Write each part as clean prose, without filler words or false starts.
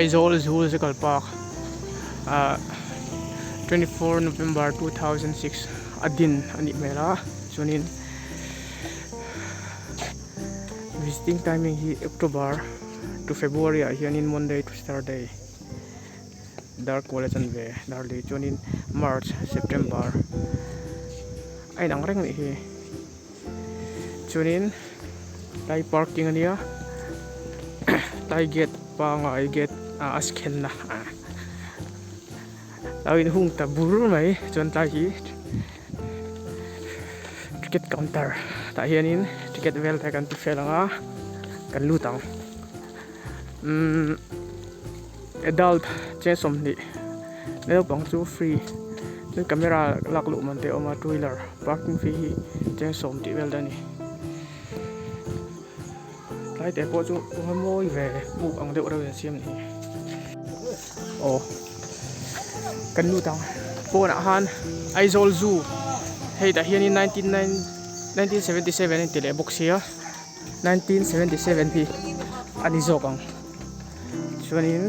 Aizawl Zoological Park ah 24 November 2006 a din a nih hmel a chuanin visiting timing hi October to February ah hianin Monday to Saturday dar kual a chanve dar leh chuanin March September a inang reng a nih hi. Chuanin tlai parking a nia tlai gate pangai gate ah a scan na a in hung ta bur mai chuan tlai hi ticket counter tah hianin ticket vel te kan ti fel ang a kan lut ang umm adult cheng 20 naupang chu free chuan camera lak luh man te a awm a two wheeler parking fee hi cheng 10 tih vel te a ni tlai te pawh chu a mawi ve puk ang deuh reuh in an siam a ni aw kan lut ang pawnah khan Aizawl zoo hei tah hianin 19 1977 a inti leh bawk sia. 1977 hi a ni zawk ang chuanin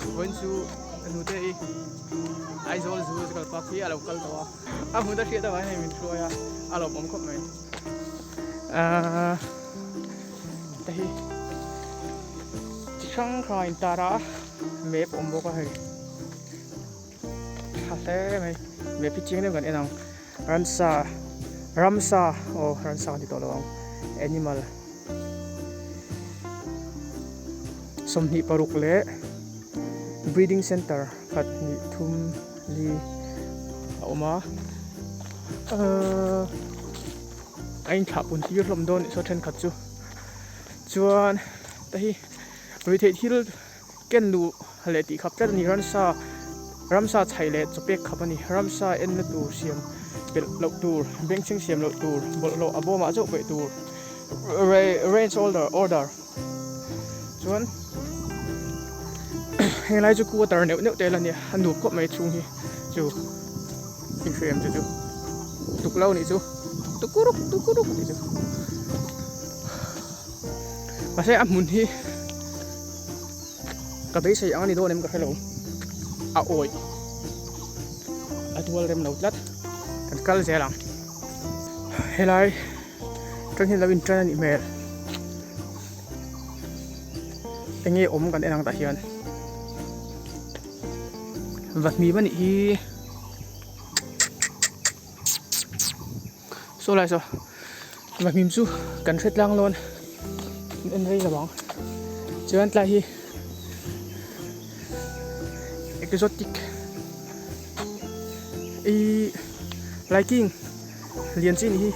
vawiin chu ka hnute hi Aizawl Zoological Park hi a lo kal tawh a a hmun a hriat avangin hei min hruai a a lawmawm khawp mai ahh te hi chi hrang hrang a intar a map a awm bawk a hei tha hle mai map hi chiang deuh kan en ang. Ransa ramsa aw ransa kan ti tawh lo ang animal 26 leh breeding center khat hnih thum li a awm a ahh a inthlah pun tir hlawm dawn anih saw thenkhat chu chuan hei hi ruihtheih thil Ken luh leh tih khap tlat a ni. Ramsa ramsa chhaih leh chawpek khap a ni. Ramsa enna tur siam pelh loh tur, bengchheng siam loh tur, bawlhhlawh a bawmah chauh peih tur, range order order chuan heng lai chu quarter neuh neuh te la nia a nuam khawp mai chhung hi chu inhriam chu chu tuklo nih chu tukuruk tukuruk tih chu mahse a hmun hi. Ka beisei ang a ni dawn em ka hrelo a awih a tual rem lo tlat kan kal zel ang helai tang hian lo in tan a nih hmel enge awm kan en ang tah hian vahmim a nih hi saw lai saw vahmim chu kan hre tlang lawn en rei lo ang chuan tlai hi exotic ih liking lian chi nih hi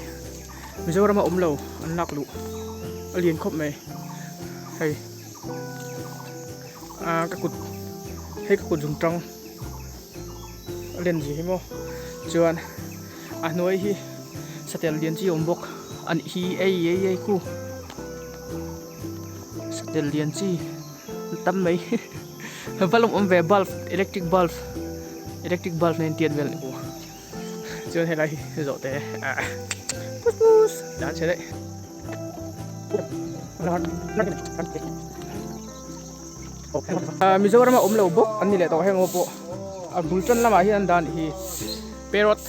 Mizoram a awm lo an lak luh a lian khawp mai hei ah ka kut hei ka kut zum tang a len zia hi maw chuan. A hnuai hi satel lian chi a awm bawk a nih hi ei ei ei khu satel lian chi an tam mai va lawm awm ve bulb electric bulb electric bulb nen tiat vel a ni bawk chuan helai hi zawh te ah pus pus dan chhe daih. Mizoram a awm lo bawk an ni leh tawh heng ho pawh a bul tan lamah hian an dah a nih hi. Parrot.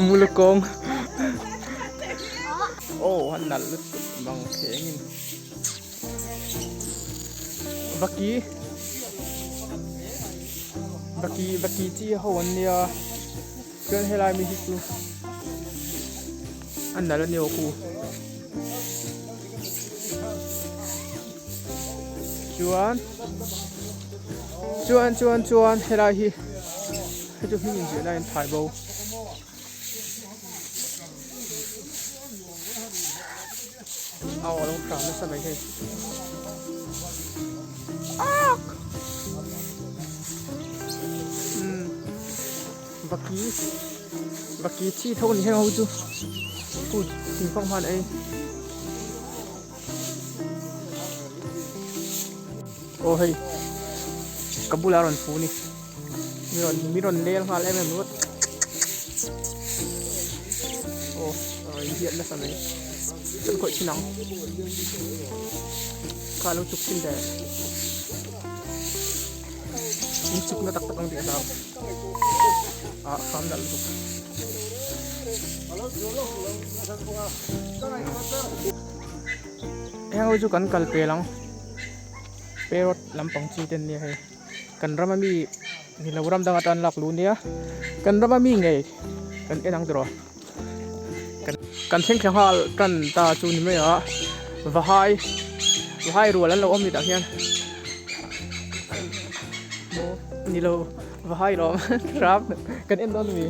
Mulukawng. Oh, han nalh lutuk mang khengin. Vaki. Vaki, vaki chi ho an nia. Chuan helai mi hi chu a nalh a ni aw khu. Chuan chuan chuan chuan helai hi hei chu hming inziahna a inthai bo. Aw a lo hram nasa mai hei. Aak! Umm. Vaki vaki chi tho ni heng ho chu kut thingfang hman ei aw hei ka bulah a rawn fu ni. Mi rawn mi rawn lel nghal em em ringawt. Aw a rawn hiat nasa mai. Kan khawih thin ang. Kha lo chuk thin teh. In chuk na tak tak ang tih ka hlau. Ah hram nalh lutuk. Heng ho chu kan kal pel ang. Parrot lampang chi te an nia hei. Kan rama mi ni lo ram dang atan lak luh nia. Kan rama mi ngei kan en ang tiraw. Kan thleng thla nghal tan ta chu ni mai a. Vahai vahai rual an lo awm ni tah hian. Ni lo vahai lawm ram kan en dawn mi.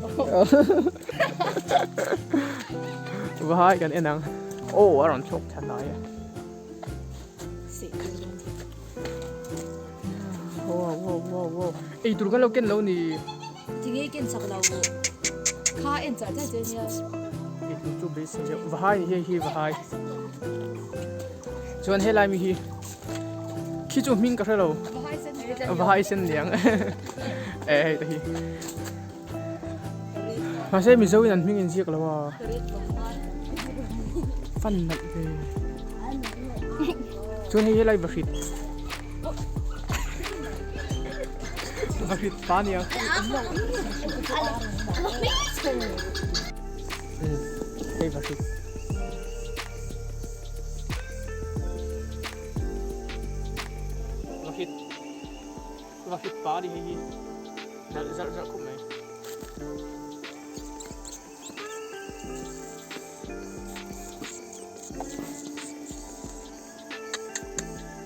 Vahai kan en ang. Aw a rawn chhawk thla hnai a. Wow wow wow wow. Ei tur kan lo ken lo ni. Tinge ken chak lo. Kha en char char che nia. Ei tur chu beisei deuh. Vahai ni hei hi vahai. Chuan helai mi hi khi chu hming ka hre lo. Vahai sen niang. E hei te hi. Mahse Mizo in an hming in ziak lo a. Fan nalh ve. Chuan hei helai vahrit. Vahrit pa nia. Hei vahrit. Vahrit. Vahrit pa ni hei hi. Nalh zarh zarh khawp mai.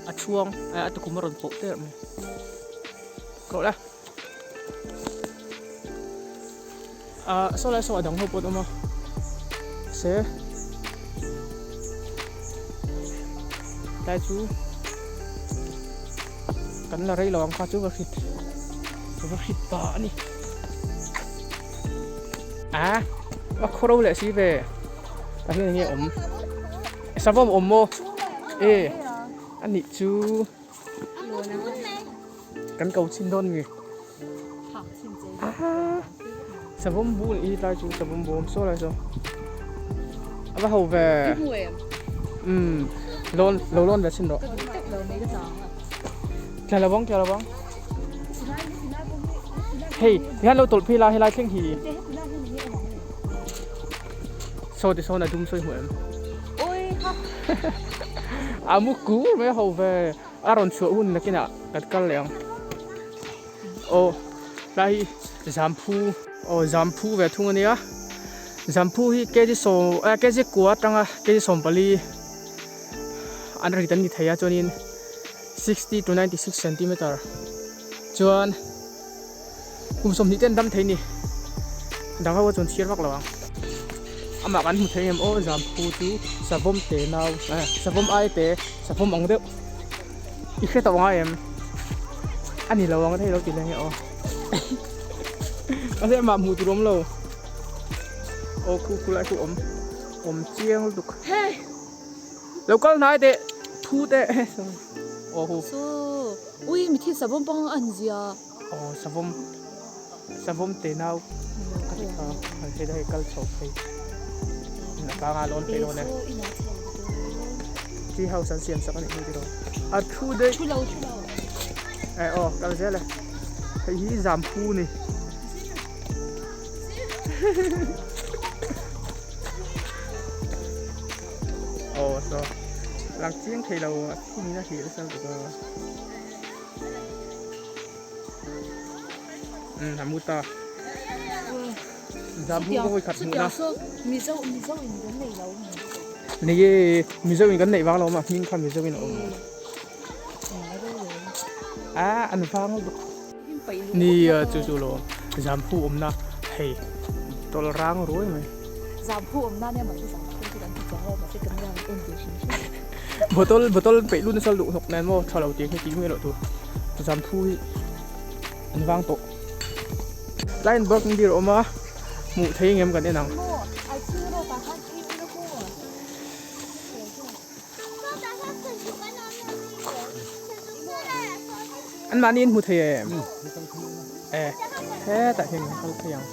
A chhuang a tukhum a rawn pawh der mai. Ka la. Ah saw lai saw a dang ho pawh an awm a. Se. Tlai chu kan la rei lo ang kha chu va hrit va hrit ta a ni. A va khaw ro leh si ve tah hian enge awm savawm awm maw e a nih chu kan ko chhin dawn mi savawm bul i tlai chu savawm bawm saw lai saw a va ho ve um lawn lo lawn ve chhin rawh tla lo vang tla lo vang hei tihian lo tawlh phei la helai thleng hi saw ti sawn a dum sawi hmu em a mu kur mai ho ve a rawn chhuah hun nakinah kan kal leh ang aw tlai hi zamphu aw zamphu ve thung ania zamphu hi kg sawm eh kg kua atanga kg 14 an rit an ni thei a chuanin 60 to 96 centimeter chuan kum 20 te an dam thei ni dang ho chuan chhiar vak lo ang amah kan hmu thei em aw zamphu chu savawm te nau eh savawm ai te savawm ang deuh i hre tawh ngai em a ni lo ang thei lo ti leng e aw mahse amah hmuh tur awm lo aw khu khu lai khu awm awm chiang lutuk Lo kal hnai teh thu teh aw hu. Chu ui mithi savawm pang an zia. Aw savawm savawm te nau ka ti kha an hei hei kal chho phei in a tlanga lawn phei dawn e. Tree house an siam sak a nih hi tiraw. A thu daih. Thu lo thu lo. E aw kal zel e. Hei hi zamphu ni. Aw saw lang chiang thei lo a thim in a hlih nasa lutuk a umm a mu ta zam hu ka vawi khat hmuh na mizo mizo in kan nei lo ni mizo in kan neih vang lo ma hming kha mizo in a awm a an vang lutuk ni chu chu lo zam hu awm na hei tawlh rang ruai mai. Zamphu awm nan emaw chu zamphu chu kan ti chuang lo mahse kan rawn en ve hrim hrim. Bottle bottle peih lut nasa luh hnawk nen maw tha lo tih hi tih mai loh tur zamphu hi an vang tawh. Tlaiin barking deer a awm a hmuh thei ngem kan en ang. An mahni in hmu thei em? E. Hetah hian kan kal phei ang.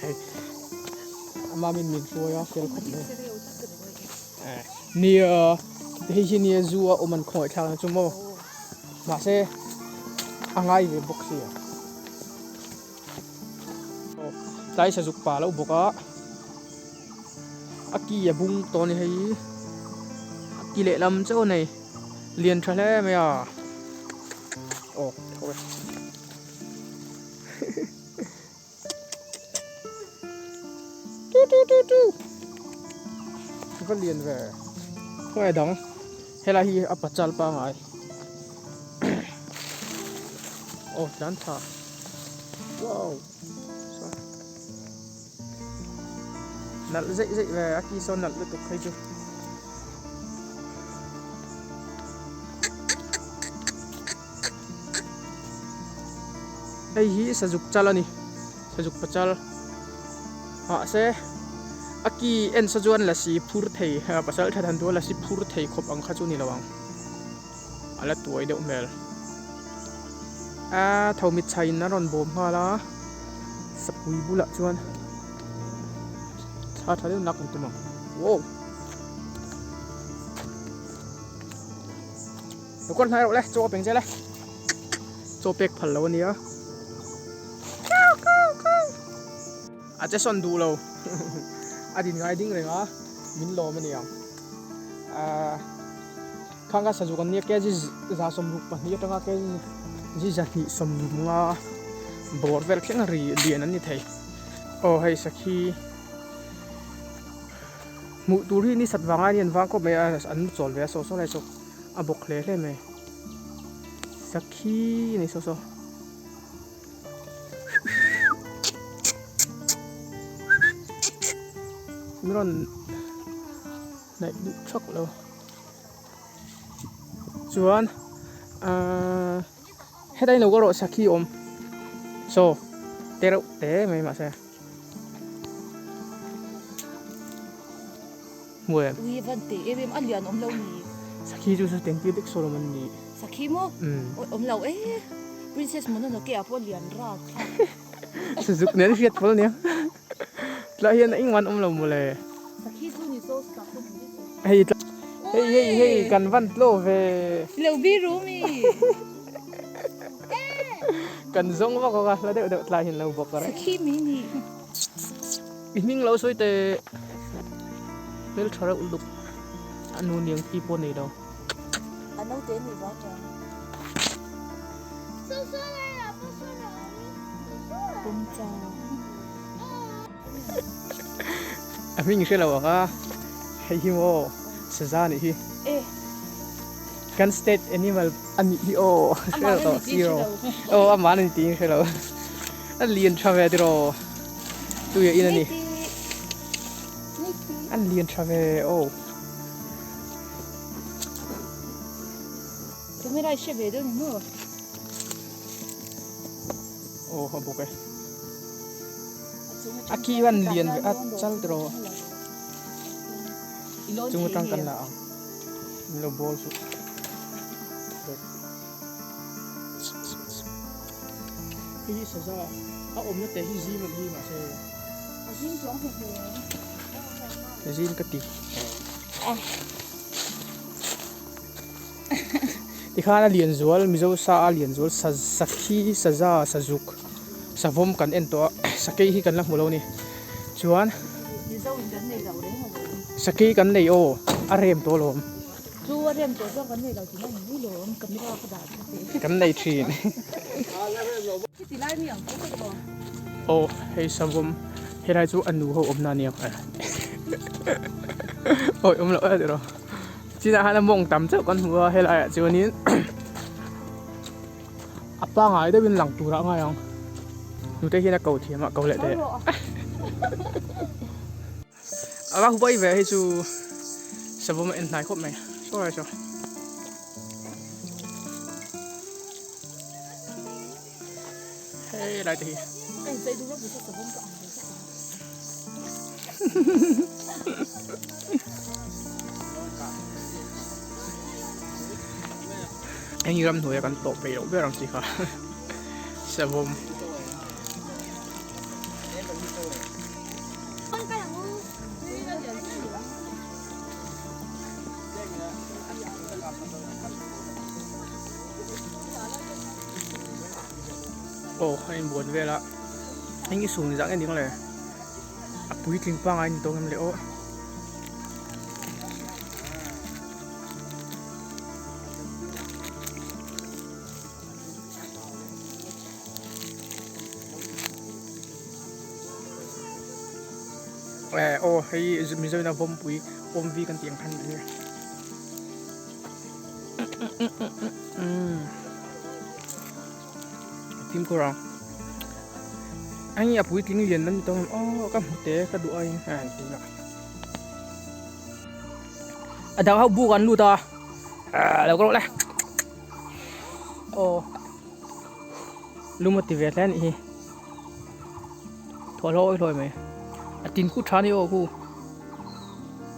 Hei Mamin min hruai a fel khawp mai. Nia hei hi nia zu a awm an khawngaih thlak na chu maw mahse a ngai ve bawk sia. Tlai sazuk pa loh bawk a a ki a bung tawh a ni hei a ki lehlam chauh a nei lian tha hle mai a aw tho e. Tu tu tu tu va lian ve khawnge dang helai hi a pachal pangai aw tlan tha wow nalh zeih zeih ve a ki sawn nalh lutuk phei chu. Hei hi sazuk chal a ni sazuk pachal mahse a ki en sa chuan lasi phur thei pasal tha than tura lasi phur thei khawp ang kha chu ni lo ang a la tuai deuh hmel a tho mit chhai in a rawn bawm nghal a sapui bulah chuan thla tha deuh nak an tum ang wow. Lo kawr hnai reuh le, chaw a peng che le. Chaw pek phal lo a nia. A che sawn duh lo. A din ngai ding reng a, min lawm a niang. Ahh khang kha sazuk an nia kg 122 atanga kg 250 bawr vel thleng ri lian an ni thei. Aw hei sakhi. Hmuh tur hi ni sat vang a ni an vang khawp mai a an mu chawl ve a saw saw lai saw a bawk hle hle mai sakhi a ni saw saw. Min rawn hnaih duh thak lo chuan ahh hetlai lo erawh sakhi awm saw te reuh te mai mahse. Hmu em? Ui van teh em em a lian awm lo ni. Sakhi chu chu tengtir dik saw lawm an ni. Sakhi maw? Awi awm lo e. Princess Mononoke ah pawh lian rak thlak. Sazuk nen hriat pawl ania. Tlai hian a engmah an awm lo mawle. Sakhi chu ni saw sak chu ni. Hei hei hei hei kan van tlaw ve. Lo bi ru mi. Kan zawng vak vak a, hla deuh deuh tlai hian lo bawk a reng. Sakhi mi ni. I hming lo sawi teh. Hmel tha reuh luk. A nu niang ki pawh nei lo. A naute a nih vang ang. Pumchang. A hming i hre lo ang a, hei hi maw saza nih hi. Kan state animal a nih hi aw hre lo tawh zero aw amah a ni tiin hre lo a lian tha ve tiraw tuia in a ni a lian tha ve aw. Camera i hre ve deuh ni maw? Aw a bawk e. A ki hian lian ve a chal tiraw chung atang kan la ang. Min lo bawl suh. Hei hi saza a awmna te hi zim an hi mahse. A zim chuang hle hle. Zim ka ti. Tikhan a lian zual Mizo sa a lian zual sa sakhi saza sazuk savawm kan en tawh a sakei hi kan la hmu lo a ni chuan Mizo in kan nei lo reng a lawm. Sakei kan nei aw a rem tawh alawm. Chu a rem tawh chuan kan nei lo tih na ni mai lawm camera ka dah tlat e. Kan nei thin. Khiti lai mi ang tho ka duh. Aw hei savawm helai chu a nu ho awmna a nia awi awm loh e tiraw. Chinah hian a mawng tam chauh kan hmu a helai ah chuanin a pangai deuhin lang turah a ngai ang nute hian a ko thiam a ko leh teh a va huai ve hei chu savawm a en hnai khawp mai saw lai saw. Hei lai te hi. Heng hi ramhnuaia kan tawh peih loh ber ang chi kha. Savawm. Aw a inbuan vel a eng i sum zah nge ding le a puitling pangngai ni tawng em le aw. Eh aw hei mizo ina vawmpui awmvi kan tih ang khan a ni fimkhur ang hei a puitling lian lam ni tawng em aw ka hmu te ka duh aiin a han ti a a dang ho buk an lut a lo ka rawh le. Aw lum a ti ve hle a nih hi thaw hlawi hlawi mai a tin khu tha a ni aw khu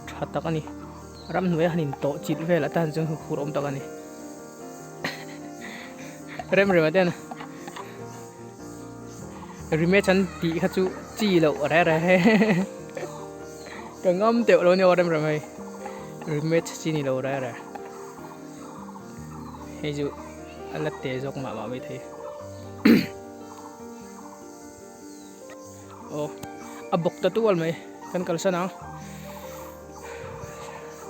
tha tak a ni ramhnuai a han in tawh chilh vel atan chuan huphurh awm tak a ni rem rem a ten rematch an tih kha chu chi loh reh reh ka ngam teuh lo a ni aw rem rem hei rematch chi ni lo reh reh. Hei chu a la te zawk mah mah mai thei aw a bawk ta tual mai kan kalsan ang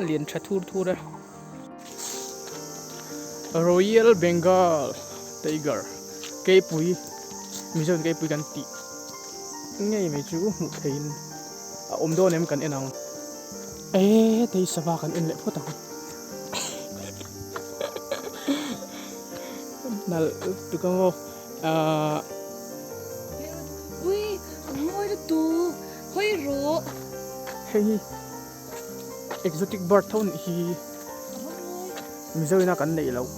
lian tha thur thur a Royal Bengal Tiger keipui Mizo in keipui kan tih ngei mai chu hmuh theihin a awm dawn em kan en ang e hei sava kan en leh phawt ang. Nal tuk ang aw. Ah. Ui, mawi lutuk. Hawi rawh. Hei hi exotic bird tho nih hi. Mizo ina kan neih loh.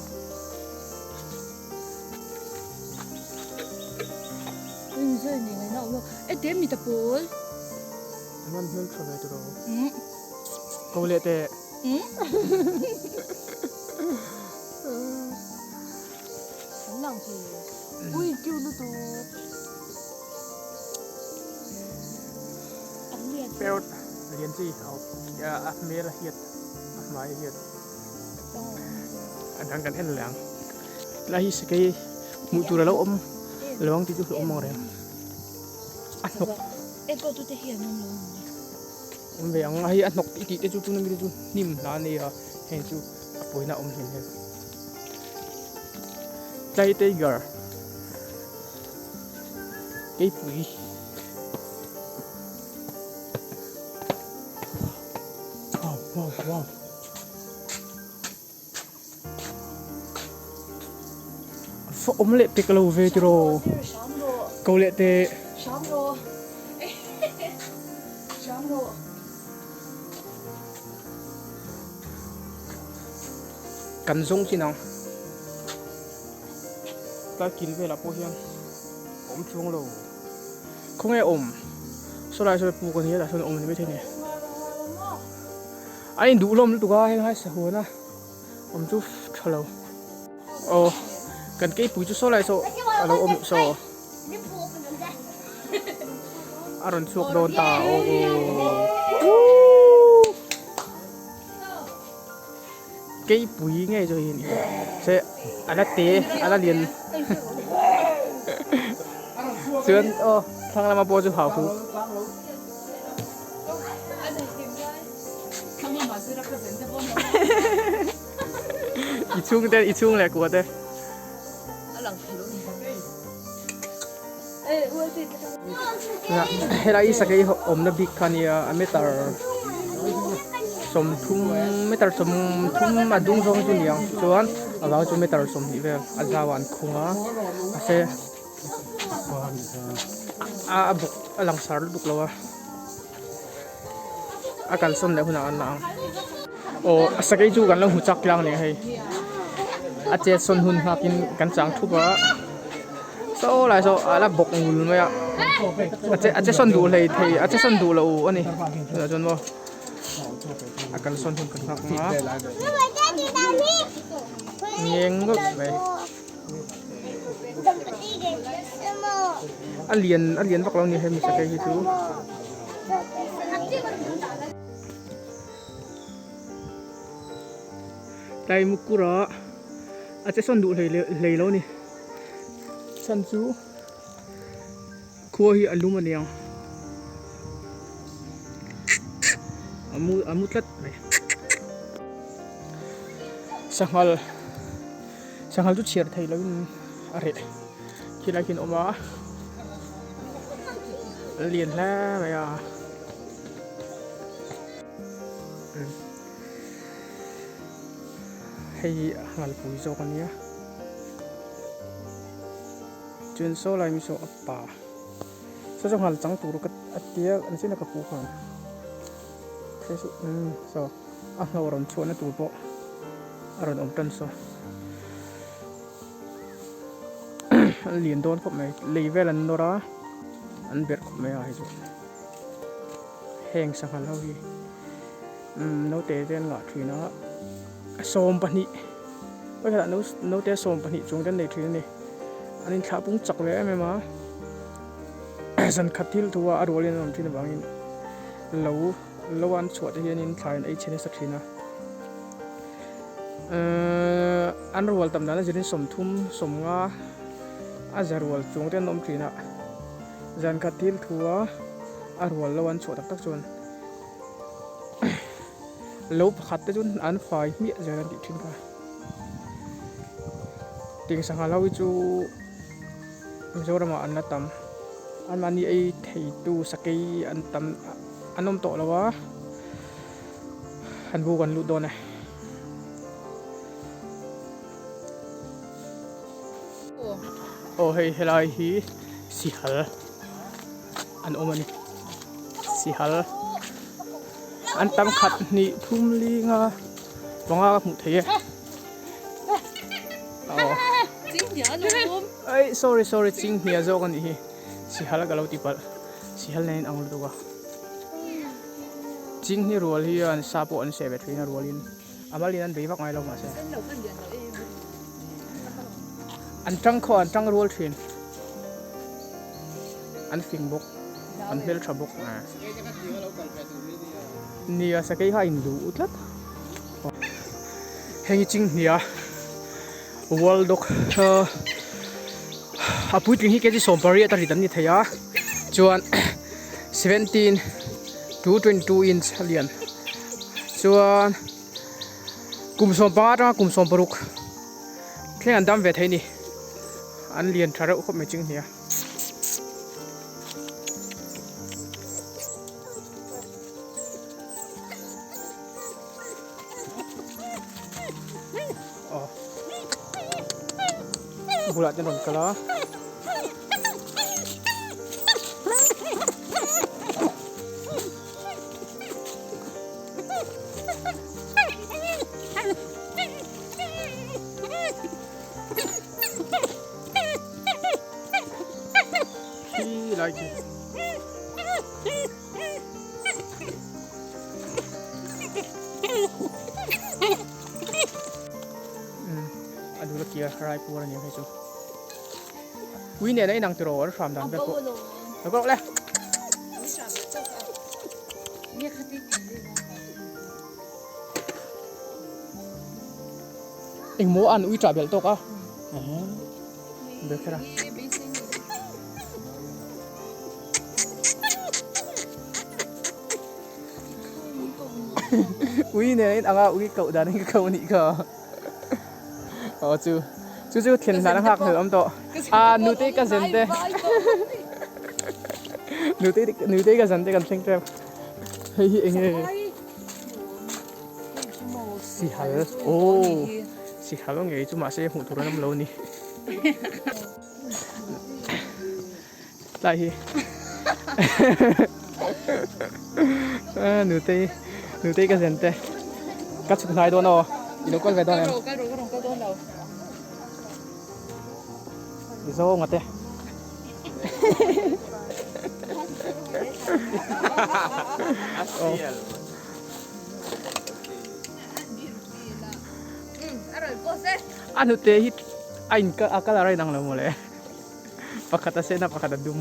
Ui, Mizo in nei ngaihna awm lo. E te mi ta pawl. An hmel tha ve tiraw. Ko leh teh. Parrot lian chi a hmel a hiat a hmai a hiat a dang kan en leh ang tlai hi sakei hmuh tur a lo awm lo ang tih chu hlauhawm ang reng a hnawk. Awm ve ang a, hei a hnawk tih tih te chu tuna mite chu hnim hna a nei a, heng chu a pawina a awm hlim hmel. Tlai tiger keipui wow wow wow Va awm leh pek lo ve tiraw ko leh teh. Kan zawng chin ang tlai kil velah pawh hian a awm chuang lo khawnge awm sawlai saw puk a ni a tah sawn a awm a ni maithei a ni. A induh hlawm lutuk a heng hai sahuan a awm chu tha lo aw kan keipui chu saw lai saw a lo awm saw a rawn chhuak dawn ta aw keipui ngei chu hei a ni se a la te a la lian chuan aw thlang lama pawh chu hau huh. I chhung te i chhung leh kua te. Helai hi sakei awmna bik kha ania a meter sawmthum meter sawmthum a dung zawng chu niang chuan a vang chu meter sawmhnih vel a zau ah an khung a mahse a bawk a langsar lutuk lo a. A kalsawn leh hunah an la ang. Aw a sakei chu kan lo hmu chak tlang nia hei. A chet sawn hun nghakin kan chang thup a. Saw lai saw a la bawk ngul mai a. A che a che sawn duh hlei thei a che sawn duh lo a ni. Tunah chuan maw a kalsawn hun kan nghak ang a. Ngeng ngawt mai. A lian a lian vak lo a ni hemi sakei hi chu. Tlai mukura a che sawn duh hlei lo a ni. Chhan chu khua hi a lum a niang. A mu a mu tlat mai. Sanghal sanghal chu chhiar thei loin a reh khilai khi an awm a a lian hle mai a. Hei hi ngalpui zawk a nia chuan saw lai mi saw a pa saw chu ngal chang tur ka a tia an china ka pu khan hre suh umm saw a hnawh rawn chhuahna tur pawh a rawn awm tan saw an lian dawn khawp mai lei vel an nawr a an berh khawp mai a hei chu. Heng sanghal ho hi naute te an ngah thin a, 12 pakhatah naute 12 chung te an nei thin a ni. An inthlah pung chak ve em em a, zan khat thil thu a a rualin an awm thin avangin lo lo an chhuah te hianin thlai an ei chhe nasa thin a. An rual tam dan a zirin 30, 50 a za rual chung te an awm thin a. Zan khat thil thu a a rual lo an chhuah tak tak chuan lo pakhat te chu an fai hmiah zel an tih thin kha. Tiang sangha lo hi chu Mizoramah an la tam. Anmahni ei theitu sakei an tam an awm tawh lo a, an buk an lut dawn e. Aw hei helai hi sihal an awm a ni sihal an tam khat hnih thum linga panga ka hmuh thei e aw ei sorry sorry chinghnia zawk a nih hi sihal ka lo ti palh sihal nen in ang lutuk a chinghni rual hian sa pawh an seh ve thin a rualin. A malin an bei vak ngai lo mahse. An tang khaw an tang rual thin. An fing bawk. An hmel tha bawk. Nia sakei kha in duh tlat. Heng hi chinghnia world dog a puitling hi kg 18 a rit an ni thei a chuan 17 to 22 inch a lian chuan kum 15 atanga kum 16 thleng an dam ve thei a ni an lian tha reuh khawp mai chinghnia. Aw a bulah te an rawn kal a. Khi lai khi. A dul a kia rai puar a ni ang hei chu. Ui nen a inang tiraw an hram dan vel pawh. Lo kawk le. Engmaw an ui tah belh tawk a. Ber kher a. Ui nen in anga ui koh dan in ka ko anih kha. Aw chu chu chu thlen hlan a nghak hlel awm tawh. A nute ka zen te. Nute nute ka zen te kan thleng tep. Hei hi enge Sihal aw sihal ngei chu mahse hmuh tur an awm lo a ni. Tlai hi nutei nutei ka zen te ka chhuk hnai dawn aw i lo kal ve dawn em i zawnga te a nute hi a in a colour a inang lo mawle. Pakhat a sen a pakhat a dum.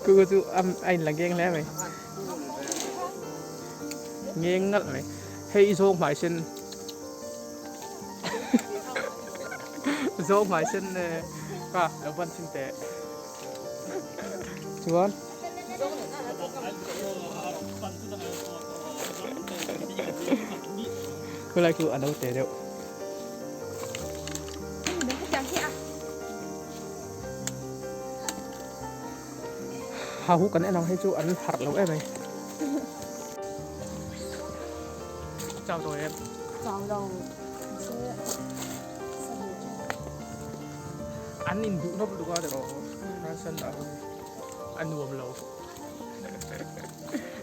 Ku chu a in la ngeng hle mai. Ngeng nalh mai. Hei i zawng hmai sen. Zawng hmai sen ka lo ban chhin teh. Chuan Khulai khu a no te deuh. Ha hu kan en ang hei chu an harh lo em mai. Chau tawh em? Chau lo. An in duh hlawm lutuk a tiraw Ransan dah ho hi a nuam lo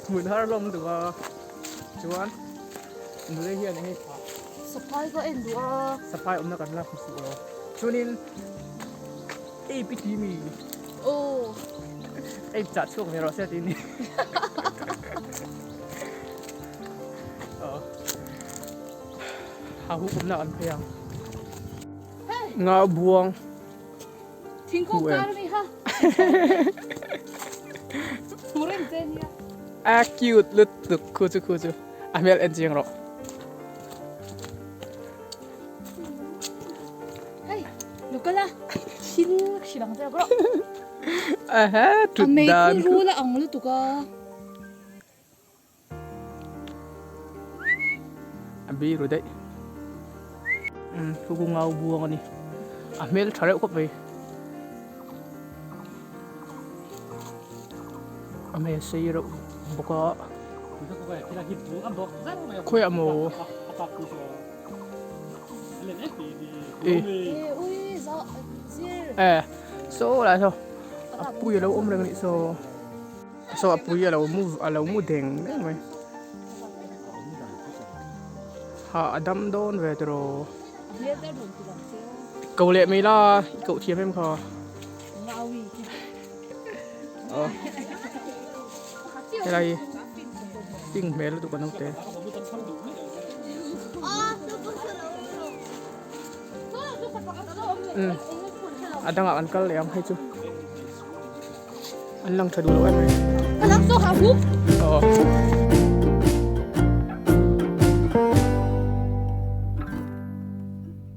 hmun har hlawm lutuk a chuan nule hian enge phah Saphai ka en duh a Saphai awmna kan la hmu fuh lo chuanin ei pi ti mi Aw ei chah chhuak ve rawh se tih ni Aw Ha hu awmna an phei ang. Nga buang. Thingkung kar mi ha. Hmurin che nia. A cute lutuk khu chu khu chu. A hmel en chiang rawh. Hey, lokala. Thin hrilang che bro. Aha, tut dan. A mei rula ang lutuk a. A biru daih umm chu chu ngau buang a ni a hmel tha reuh khawp mai a hmel sei reuh bawk a khawiah maw e saw lai saw a pui a lo awm reng a nih saw. Saw a pui a lo mu a lo mu deng deng mai ha a dam dawn ve tiraw ko leh mai la i koh thiam em kha aw helai pink hmel lutuk a naute. A dangah kan kal leh ang hei chu. An lang tha duh lo em mai. Ka lang saw ha huk. Aw.